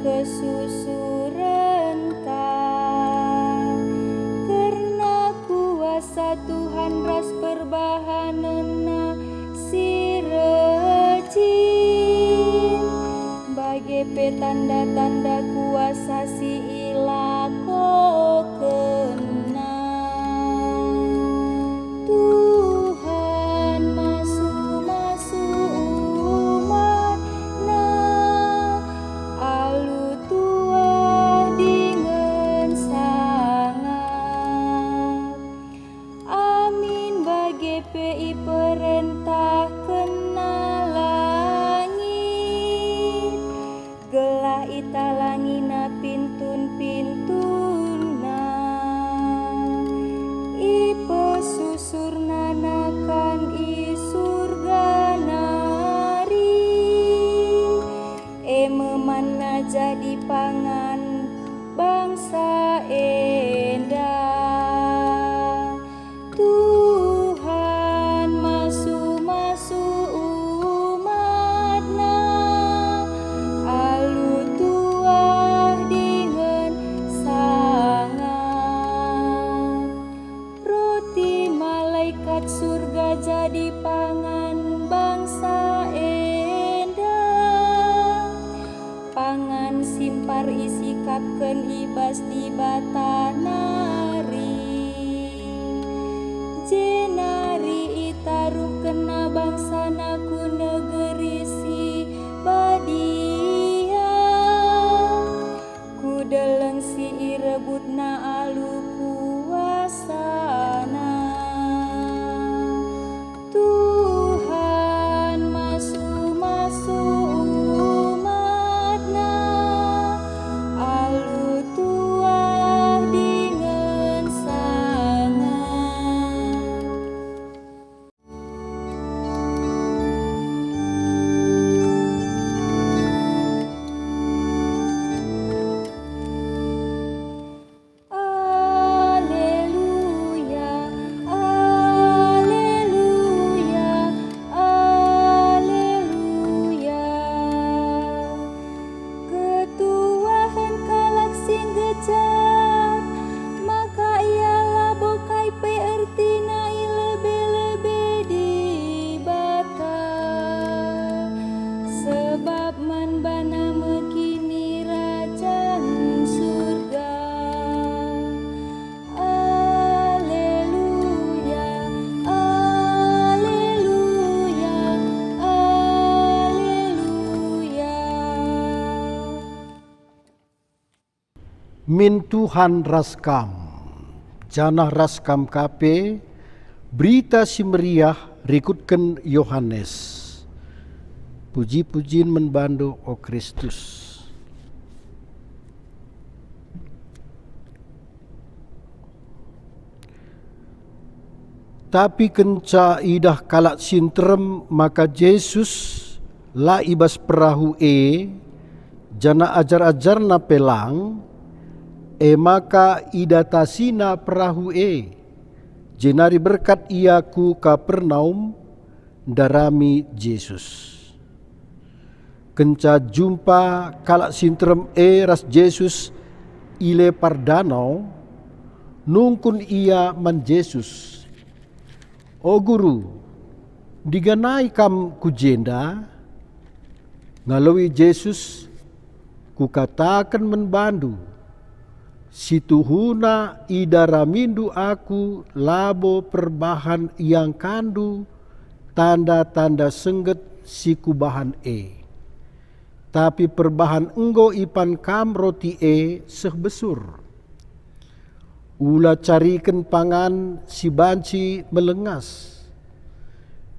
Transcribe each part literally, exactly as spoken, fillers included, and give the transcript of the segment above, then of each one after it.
kesusurenta. Kerna kuasa Tuhan ras perbahanenNa si rejin, bage pe tanda-tanda kuasa si ilakokenNa. Tuhan masu-masu umatNa, alu tuah dingen sangap. Amin, bage pe iperentahkenNa langit, gelah italangina pintun-pintuna. IpesusurNa nakan i Surga nari, e me manna jadi pangan bangsa enda. Tuhan masu-masu umatNa, alu tuah dingen sangap. Roti malaikat Surga jadi pangan bangsa enda. Pangan si mpar isikapken i bas Dibata nari, jenari itaruhkenNa bangsaNa ku negeri si badia, ku deleng si irebutNa alu kuasaNa. Tuhan masu-masu umatNa, alu tuah dingen sangap. Aleluya, aleluya, aleluya. Ketuahen kalak si ngejap, maka ia labo kai pe ertina i lebe-lebe Dibata, sebab man bana me kinirajan Surga. Aleluya, aleluya, aleluya. Min Tuhan ras kam, janah ras kam ka pe. Berita Si Meriah rikutken Yohanes. Puji-pujin man bandu, o Kristus. Tapi kenca idah kalak si nterem maka Jesus la i bas perahu e, janah ajar-ajarNa pe lang, e maka idatasina perahu e, jenari berkat ia ku Kapernaum, ndarami Jesus. Kenca jumpa kalak si nterem e ras Jesus i lepar danau, nungkun ia man Jesus, "O Guru, ndiganai Kam ku jenda?" Ngaloi Jesus, "Kukataken man bandu, si tuhuna idaramindu Aku labo perbahan iangkanndu tanda-tanda sengget si Kubahan e, tapi perbahan enggo ipan kam roti e seh besur. Ula cariken pangan si banci melengas,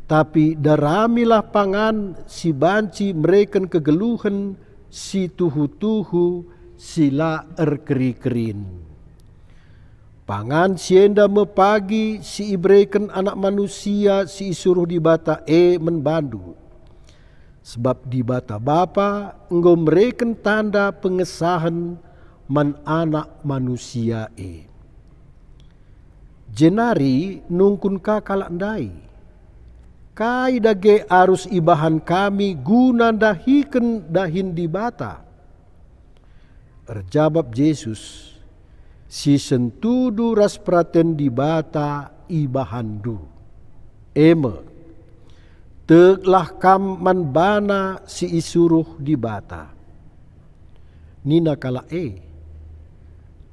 tapi daramilah pangan si banci mereken kegeluhen si tuhu-tuhu si la erkeri-kerin. Pangan si enda me pagi si ibereken Anak Manusia si isuruh Dibata e man bandu. Sebab Dibata Bapa enggo mereken tanda pengesahen man Anak Manusia e." Jenari nungkun ka kalak ndai, "Kai dage arus ibahan kami guna ndahiken dahin Dibata?" Erjabap Jesus, "Si sentudu ras peraten Dibata ibahanndu. E me, teklah kam man bana si isuruh Dibata." Nina kalak e,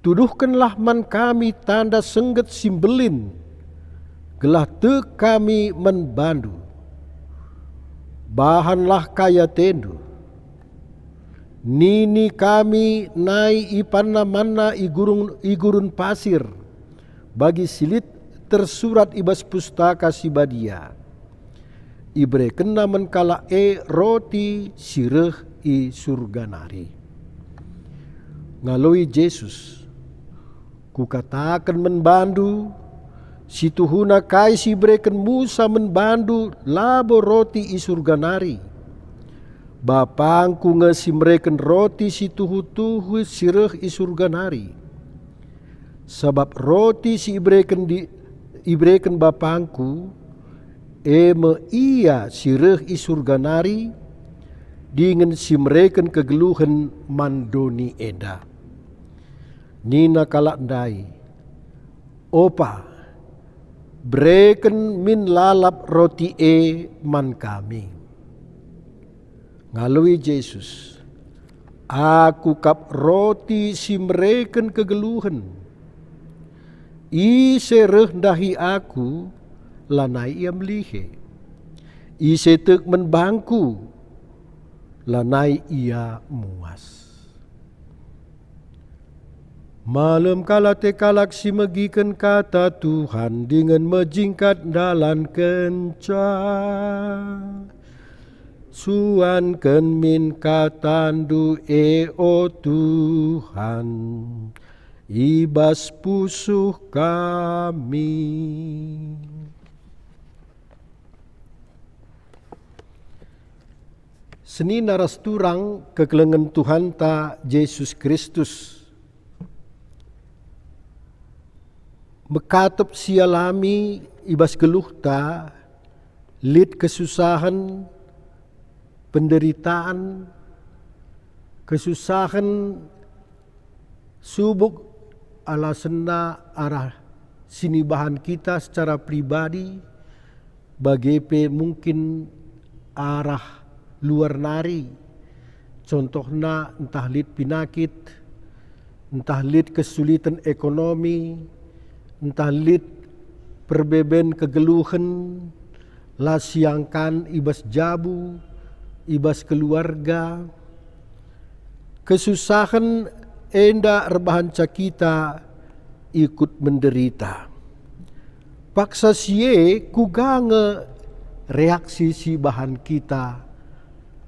"Tuduhkenlah man kami tanda sengget si mbelin, gelah tek kami man bandu." "Bahanlah kai atendu. Nini kami nai ipanna manna i gurun, i gurun pasir, bagi si lit tersurat i bas Pustaka Si Badia. IberekenNa man kalak e roti si reh i Surga nari." Ngaloi Jesus, "Kukataken man bandu, si tuhuna kai si ibereken Musa man bandu labo roti i Surga nari. BapangKu nge si mereken roti si tuhu-tuhu si reh i Surga nari. Sabap roti si ibereken di, ibereken BapangKu, e me Ia si reh i Surga nari, dingen si mereken kegeluhen man doni enda." Nina kalak ndai, "Opa, bereken min lalap roti e man kami." Ngaloi Jesus, "Aku kap roti si mereken kegeluhen. Ise reh ndahi Aku, lanai ia melihe. Ise tek man bangKu, lanai ia muas." Malem kal ate kalak si megiken kata Tuhan dingen mejingkat ndalankenca. "Suanken min kataNdu e, o Tuhan, i bas pusuh kami." Senina ras turang kekelengen Tuhanta Jesus Kristus. Mekatep si alami i bas geluhta, lit kesusahen, penderitaan, kesusahen subuk alasenna arah sinibahan kita secara pribadi, bage pe mungkin arah luar nari. Contohna, ntah lit pinakit, ntah lit kesuliten ekonomi, ntah lit perbeben kegeluhen, la siangkan i bas jabu, i bas keluarga. Kesusahen enda erbahanca kita ikut menderita. Paksa si e, kuga nge reaksi si ibahan kita?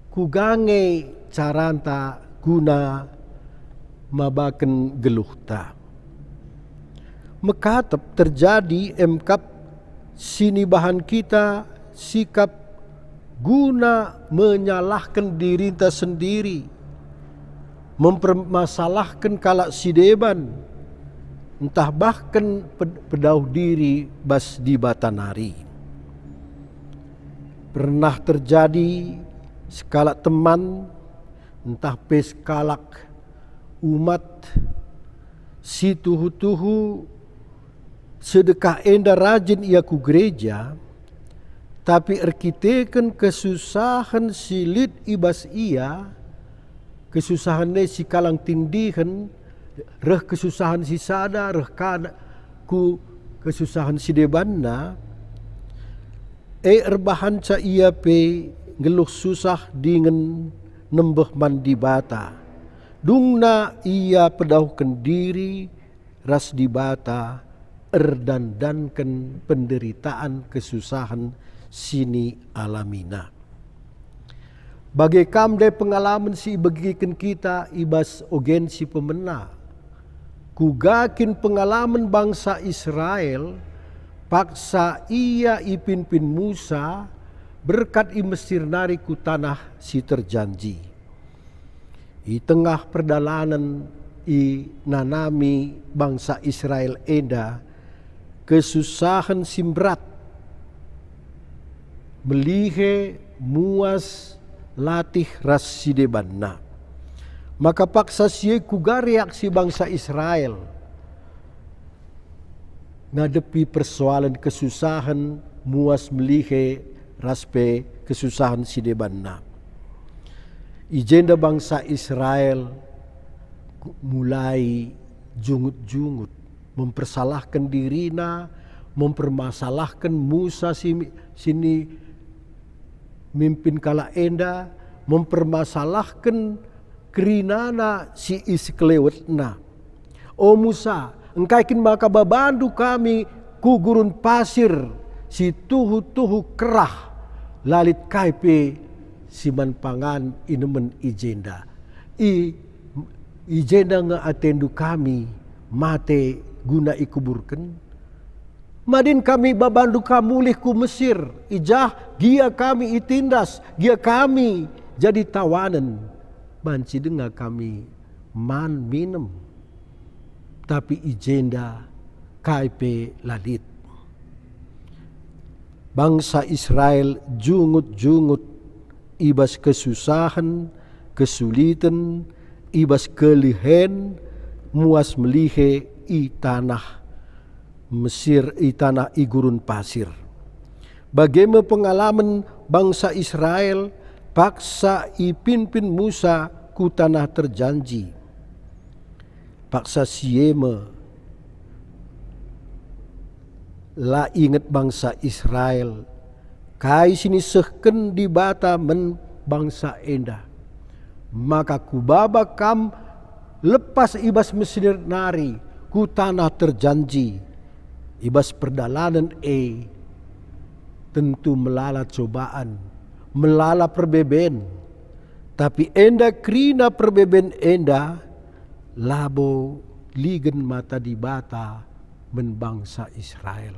Kuga nge caranta guna mabaken geluhta? Mekatep terjadi emkap si ibahan kita sikap guna menyalahken dirinta sendiri, mempermasalahken kalak si deban, ntah bahken ped-, pedauh diri bas Dibata nari. Pernah terjadi sekalak teman ntah pe sekalak umat si tuhu-tuhu sedekah enda rajin ia ku gereja, tapi erkiteken kesusahen si lit i bas ia, kesusahen e si kalang tindihen, reh kesusahen si sada, reh ka ku kesusahen si debanna, e erbahanca ia pe nggeluh susah dingen nembeh man Dibata. Dungna ia pedauhken diri ras Dibata erdandanken penderitaan kesusahen si nialamina. Bage kam ndai pengalamen si ibegiken kita i bas ogen si pemena. Kuga kin pengalamen bangsa Israel paksa ia ipimpin Musa berkat i Mesir nari ku Tanah si Terjanji. I tengah perdalanen inanami bangsa Israel enda kesusahen si mberat, melihe, muas, latih ras si debanna. Maka paksa si e kuga reaksi bangsa Israel ngadepi persoalen kesusahen, muas melihe, ras pe kesusahen si debanna. I jenda bangsa Israel mulai jungut-jungut, mempersalahken dirina, mempermasalahken Musa si, si ni mimpin kalak enda, mempermasalahken kerinana si isekelewetna. O Musa, engkai kin maka babandu kami ku gurun pasir si tuhu-tuhu kerah, la lit kai pe si man pangan inemen i jenda? I, i jenda nge atendu kami mate guna ikuburken? Madin kami babandu ka mulih ku Mesir, i jah gia kami itindas, gia kami jadi tawanen, banci denga kami man minem. Tapi i jenda kai pe la lit. Bangsa Israel jungut-jungut i bas kesusahen, kesuliten, i bas kelihen, muas melihe i tanah Mesir, i tanah i gurun pasir. Bage me pengalamen bangsa Israel paksa ipimpin Musa ku Tanah Terjanji. Paksa si e me la inget bangsa Israel kai si nisehken Dibata man bangsa enda. Maka kubaba kam lepas i bas Mesir nari ku Tanah Terjanji. I bas perdalanen e tentu melala cobaan, melala perbeben. Tapi enda kerina perbeben enda labo ligen mata Dibata man bangsa Israel.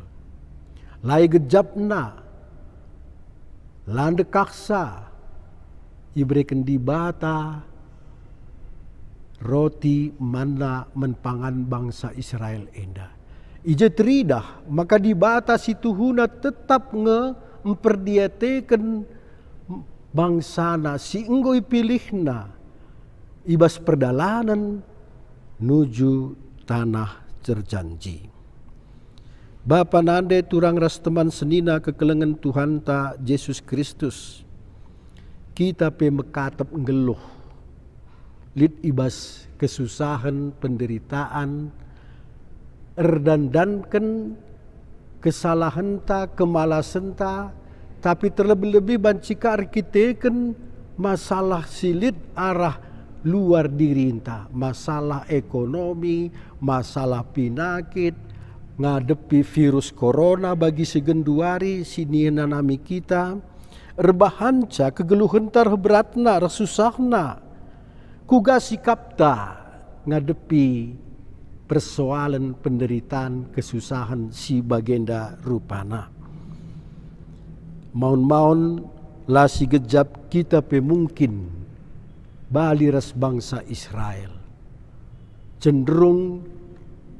La igejapna, la ndekahsa ibereken Dibata roti manna man pangan bangsa Israel enda. I je teridah maka Dibata si tuhuna tetap nge mperdiateken bangsaNa si enggo ipilihNa i bas perdalanen nuju Tanah Terjanji. Bapa nande turang ras teman senina kekelengen Tuhanta Jesus Kristus, kita pe mekatep nggeluh, lit i bas kesusahen, penderitaan, erdandanken kesalahenta, kemalasenta, tapi terlebih-lebih banci ka erkiteken masalah si lit arah luar dirinta, masalah ekonomi, masalah pinakit, ngadepi virus corona bagi si genduari si nienanami kita, erbahanca kegeluhenta reh beratna, reh susahna. Kuga sikapta ngadepi persoalen penderitaan, kesusahen si bagenda rupana? Maun-maun la sigejap kita pe mungkin bali ras bangsa Israel. Cenderung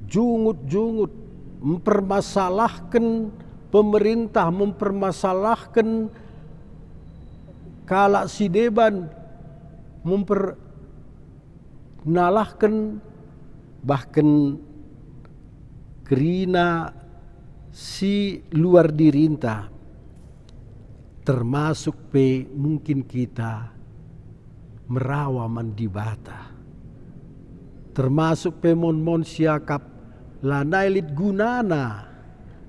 jungut-jungut, mempermasalahken pemerintah, mempermasalahken kalak si deban, memper-, nalahken bahken kerina si luar dirinta, termasuk pe mungkin kita merawa man Dibata, termasuk pe mon-mon siakap lanai lit gunana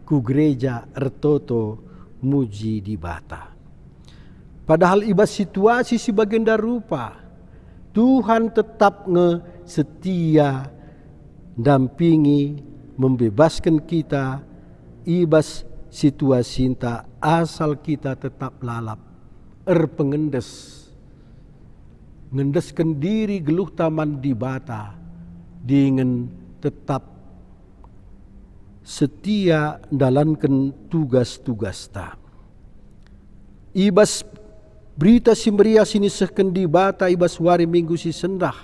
ku gereja ertoto muji Dibata. Padahal i bas situasi si bagenda rupa, Tuhan tetap nge setia ndampingi, membebasken kita i bas situasinta asal kita tetap lalap, erpengendes, ngendesken diri geluhta man Dibata, dingen tetap setia ndalanken tugas-tugasta. I bas Berita Si Meriah si nisehken Dibata i bas wari Minggu si sendah,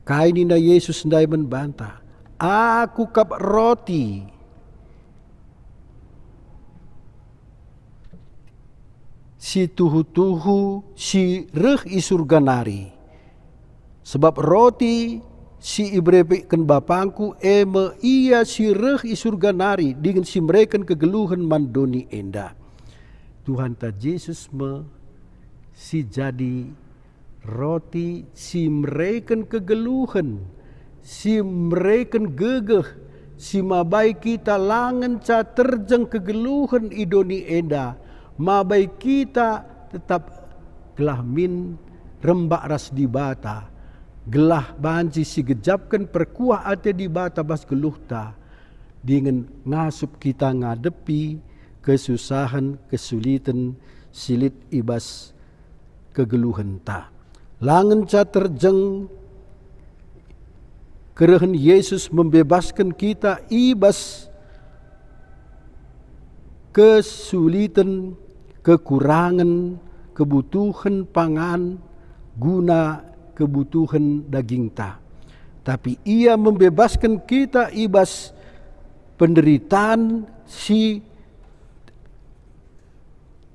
kai nina Jesus ndai man banta? "Aku kap roti si tuhu-tuhu si reh i Surga nari. Sebab roti si ibereken BapangKu e me ia si reh i Surga nari dingen si mereken kegeluhen man doni enda. Tuhanta Jesus me si jadi roti si mereken kegeluhen, si mereken gegeh, si mabai kita la ngenca terjeng kegeluhen i doni enda, mabai kita tetap gelah min rembak ras Dibata, gelah banci sigejapken perkuah ate Dibata bas geluhta, dingen ngasup kita ngadepi kesusahen, kesuliten si lit i bas kegeluhenta. La ngenca terjeng kerehen Yesus membebasken kita i bas kesuliten, kekurangen, kebutuhen pangan guna kebutuhen dagingta. Tapi Ia membebasken kita i bas penderitaan si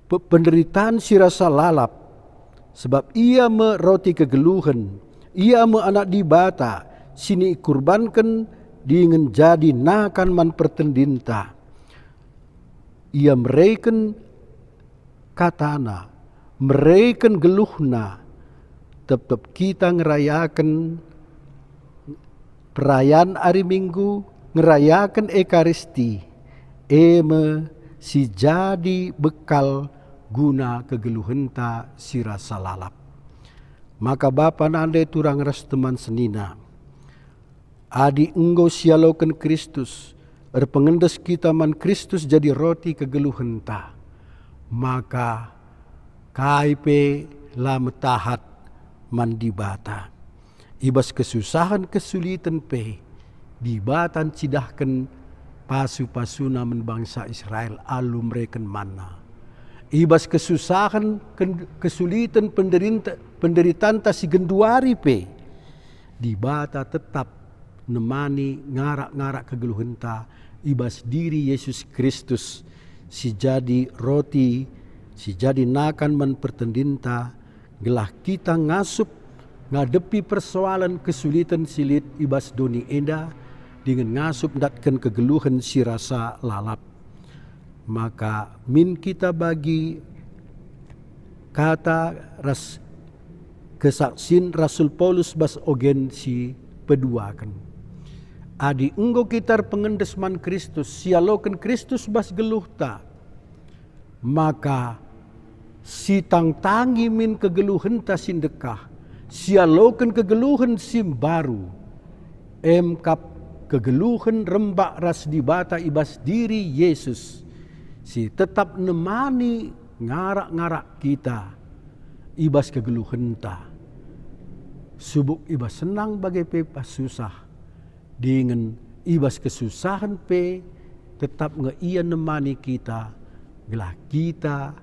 pe-, penderitan si rasa lalap, sebab Ia me roti kegeluhen, Ia me Anak Dibata si nikurbanken dingen jadi nakan man pertendinta. Ia mereken kataNa, mereken geluhNa, tep-tep kita ngerayaken perayan ari Minggu, ngerayaken Ekaristi, e me si jadi bekal guna kegeluhenta si rasa lalap. Maka bapa nande turang ras teman senina, adi enggo sialoken Kristus, erpengendes kita man Kristus jadi roti kegeluhenta, maka kai pe la metahat man Dibata. I bas kesusahen kesuliten pe, Dibata ncidahken pasu-pasuNa man bangsa Israel alu mereken manna. I bas kesusahen, ken-, kesuliten, penderint-, penderitanta si genduari pe, Dibata tetap nemani ngarak-ngarak kegeluhenta i bas diri Yesus Kristus, si jadi roti, si jadi nakan man pertendinta, gelah kita ngasup ngadepi persoalen kesuliten si lit i bas doni enda, dingen ngasup ndatken kegeluhen si rasa lalap. Maka min kita bagi kata ras kesaksin Rasul Paulus bas ogen si peduaken. Adi enggo kita erpengendes man Kristus, sialoken Kristus bas geluhta, maka sitangtangi min kegeluhenta si ndekah, sialoken kegeluhen si mbaru, emkap kegeluhen rembak ras Dibata i bas diri Yesus, si tetap nemani ngarak-ngarak kita i bas kegeluhenta, subuk i bas senang bage pe bas susah, dingen i bas kesusahen pe tetap nge Ia nemani kita, gelah kita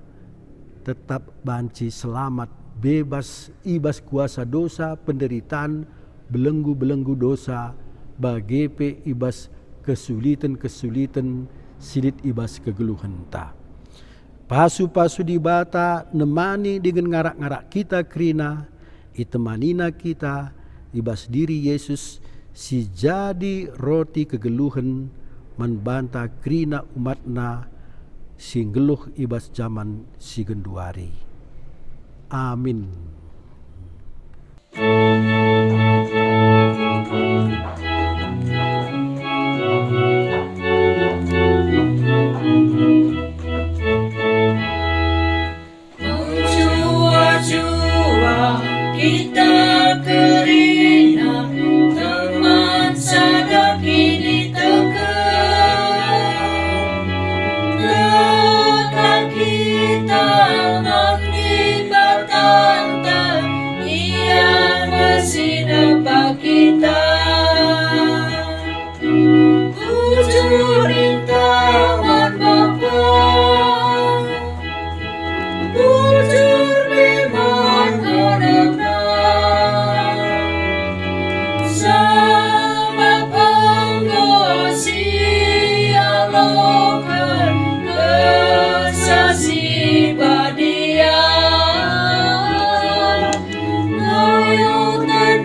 tetap banci selamat, bebas i bas kuasa dosa, penderitan, belenggu-belenggu dosa, bage pe i bas kesuliten-kesuliten si lit i bas kegeluhenta. Pasu-pasu Dibata nemani dingen ngarak-ngarak kita kerina, itemanina kita i bas diri Yesus si jadi roti kegeluhen man banta kerina umatNa si nggeluh i bas jaman si genduari. Amin. Mejuah-juah kita kerina, teman sada kiniteken. Dekat kita man Dibatanta, Ia me si nepa kita. Bujur ninta man Bapa, bujur pe man Anakna, sabap enggo sialoken Kesah Si Badia, ngayuhken